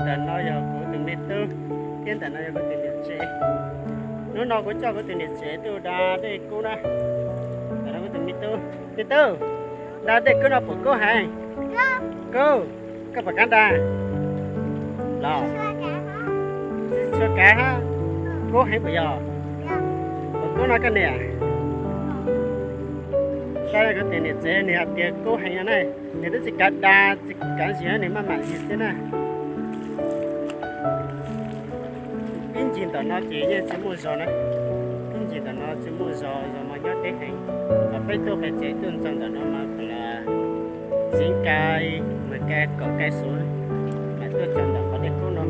Ntawm no yog kuv tus me tub, thiab ntawm no yog kuv tus niam tsev. Hnub no kuv coj kuv tus niam tsev tuaj da dej kub na. Ntawm no kuv tus me tub, me tub, da dej kub no puas kub heev? Kub, koj puas kam da? Los, txhua kav hab, kub heev puas yog? Puas kub no koj niam? Saib kuv tus niam tsev nws hais tias kub heev no na, nws twb tsis kav da, tsis kav zis, nws maj mam zis xwb na. Ib ncig ntawm no ces yeej tsis muaj zos na, ib ncig ntawm no tsis muaj zos, zos mas nyob deb heev. Los peb tuaj pem tsev tuaj ntxeev ntawm no mas kom los txiv kab, mas kab kaum kab xu, mas tuaj txog ntawm qhov dej kub no.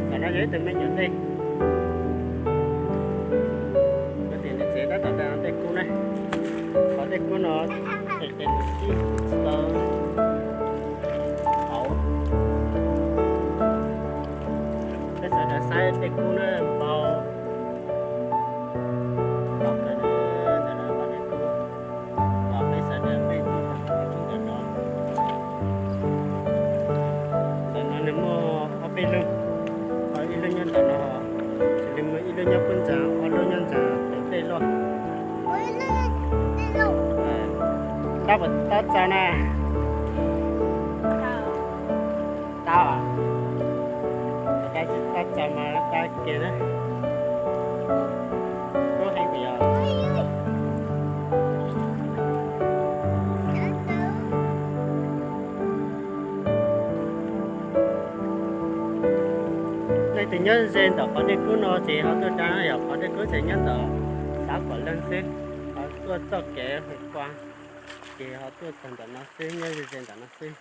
Ntawm no yog ib tug me nyuam dej. Kuv tus niam tsev tab tom da dej kub na. Qhov dej kub no ces tes mus txij tau hauv. Peb sawv daws saib dej kub na, npau, npau kawg ntawm no qhov dej kub. Los peb sawv daws peb tuaj txog qhov dej kub ntawm no. Ntawm no nws muaj ob peb lub, ib lub nyob ntawm no, ib lub nyob pub ntsa, ob lub nyob ntsa tus dej loj. Tab puas tab txaus na? Tab, tab tsis tab txaus mas tab kiag na. Kub heev tiag. Leej twg nyob ze ntawm qhov dej kub no ces ho tuaj da, yog qhov dej kub ces nyob ntawm xav kom leej xwb, ho tuaj txoj kev hu kua ces ho tuaj txog ntawm no xwb, nyob ze ze ntawm no xwb.